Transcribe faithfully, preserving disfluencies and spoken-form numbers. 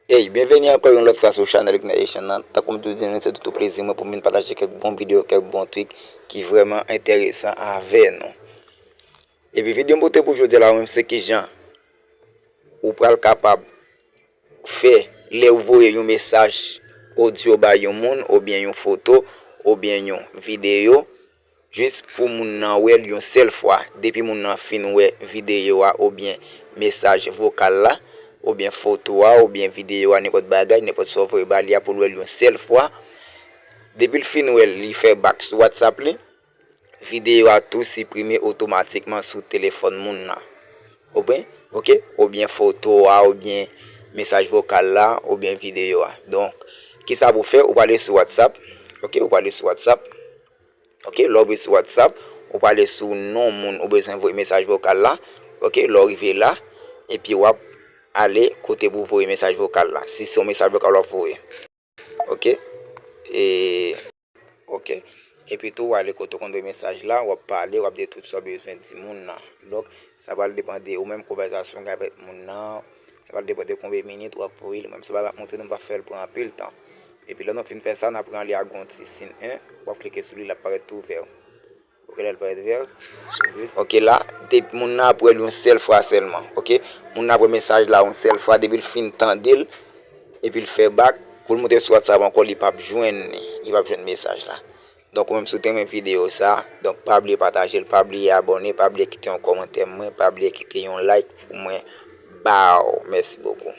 Hey, byenveni ankò yon lòt fwa sou chanèl Ignite Asian nan. Tankou m toujou di nou, se toutou plezi mwen pou m vin pataje kèk bon videyo, kèk bon trik ki vrèman enteresan avè nou. Epi videyo m pote pou jodi a la, menm se kijan ou pral kapab fè lè ou voye yon mesaj odyo bay yon moun, oubyen yon foto, oubyen yon videyo, jis pou moun nan wè l yon sèl fwa. Depi moun nan fin wè videyo a oubyen mesaj vokal la, oubyen foto a, oubyen videyo a, nenpòt bagay, nenpòt sa w voye ba li a, pou l wè l yon sèl fwa. Depi l fin wè l, li fè bak sou WhatsApp li, videyo a tou siprime otomatikman sou telefòn moun nan. Ou konprann? Oke? Oubyen foto a, oubyen mesaj vokal la, oubyen videyo a. Donk, kisa pou fè? Ou prale sou WhatsApp. Oke? Ou prale sou WhatsApp. Oke? Lè w rive sou WhatsApp, ou prale sou non moun ou bezwen voye mesaj vokal la. Oke? Lè w rive la, epi w ap ale kote pou voye mesaj vokal la. Si se yon mesaj vokal w ap voye. Oke? E, oke. Epi tou, w ale kote w konn voye mesaj la, w ap pale, w ap di tout sa w bezwen di moun nan. Donk, sa pral depann de ou menm konvèsasyon w gen avèk moun nan. Sa pral depann de konbyen minit w ap voye l. Menm si w pa montre nou, m pa fè l pran anpil tan. Epi lè nou fin fè sa, n ap rale ak yon ti siy en, w ap klike sou li, l ap parèt tou ouvè. Oke, lè l parèt vè, jis. Oke, la, depi moun nan ap wè l yon sèl fwa sèlman. Oke? Moun nan ap wè mesaj la yon sèl fwa, depi l fin tande l, epi l fè bak, kou l moute sou WhatsApp ankò, li p ap jwenn li, li p ap jwenn mesaj la. Donk, ou menm si w te renmen videyo sa, donk, pa bliye pataje l, pa bliye abòne, pa bliye kite yon kòmantè mwen, pa bliye kite yon like pou mwen ba w. Mèsi bokou.